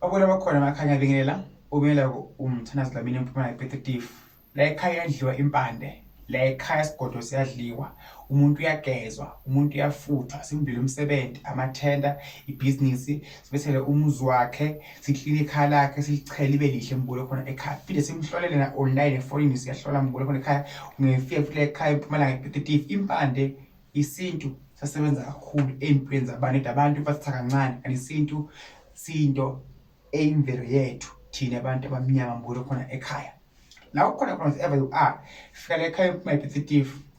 Babuye bakhona emakhaya ngiyabingelela ubingelela umthandazo Dlamini eMpumalanga ePiet La ekhaya iyadliwa impande, la ekhaya isigodo siyadliwa, umuntu uyagezwa, umuntu uyafuthwa, simvulele umsebenzi, amathenda, ibhizinisi, sibethele umuzi wakhe, sikline ikhaya lakhe, silichele libe lihle mbule khona ekhaya. Phinde simhlolele na-online efonini siyahlola mbule khona ekhaya. Ungefika futhi la ekhaya eMpumalanga ePiet impande Isintu sasebenza kakhulu ey'mpilweni zabantu kodwa abantu basithatha kancane kanti isintu siyinto eyimvelo yethu thina abantu abamnyama mbukelo khona ekhaya. La ukhona khona wherever you are, fika la ekhaya uphuma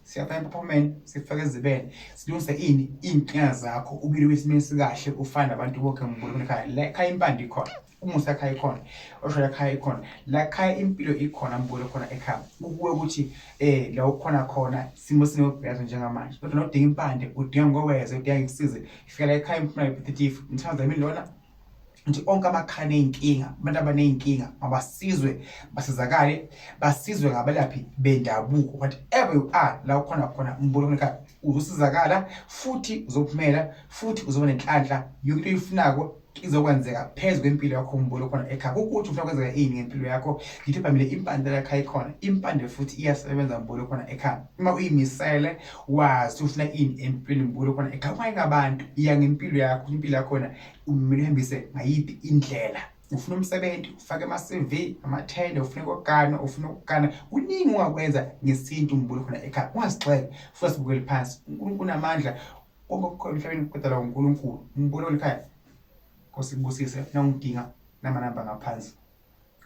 siyafaka empophomeni sifake ezibeni silungise ini iy'nkinga zakho ubile ube esimeni esikahle ufane nabantu bonke mbukelo khona ekhaya. La ekhaya impande ikhona. Umusa ekhaya ikhona, osho ekhaya ikhona, la ekhaya impilo ikhona mbukelo khona ekhaya. Kukuwe ukuthi eh la ukhona khona simo sinobhezo njengamanje. Kodwa nodinga impande, udinga ngoweze, udinga ngikusize. Fika la ekhaya imfuna repetitive. Ngithanda mina lona nje onke amakhaya aney'nkinga, abantu abaney'nkinga mabasizwe basizakale, basizwe ngabalaphi bendabuko. Whatever you are, la ukhona khona mbukelo khona ekhaya uzosizakala futhi uzophumela futhi uzoba nenhlanhla yonke into oyifunako izokwenzeka phezu kwempilo yakho umbulo khona ekhaya kukuthi ufuna kwenzeka ini ngempilo yakho ngithe phambili impande ekhaya ikhona impande futhi iyasebenza mbulo khona ekhaya uma uyimisele wazi ufuna ini empilweni mbulo khona ekhaya ungayi ngabantu iya ngempilo yakho impilo yakhona umele uhambise ngayiphi indlela ufuna umsebenzi ufake ama-CV amathende ufuna ukugana ufuna ukugana kuningi ungakwenza ngesintu mbulo khona ekhaya ungazigxeki futhi sibukele phansi uNkulunkulu unamandla Konke okukhona emhlabeni kudalwa uNkulunkulu. Ngibona ekhaya. Nkosi ikubusise nawungidinga namanamba ngaphansi.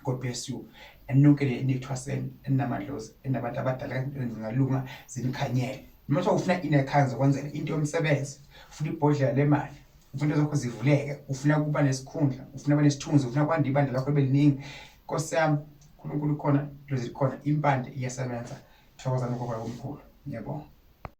God bless you. And nonke le enithwaseni eninamadlozi enabantu abadala zingalunga zinikhanyele. Noma kuthiwa ufuna ini ekhaya ngizokwenzela into yomsebenzi, ufuna ibhodlela lemali, ufuna into zakho zivuleke, ufuna ukuba nesikhundla, ufuna ukuba nesithunzi, ufuna kwanda ibandla lakho libe liningi. Nkosi yami, uNkulunkulu ukhona, idlozi likhona, impande iyasebenza. Thokozani gogo omkhulu. Ngiyabonga.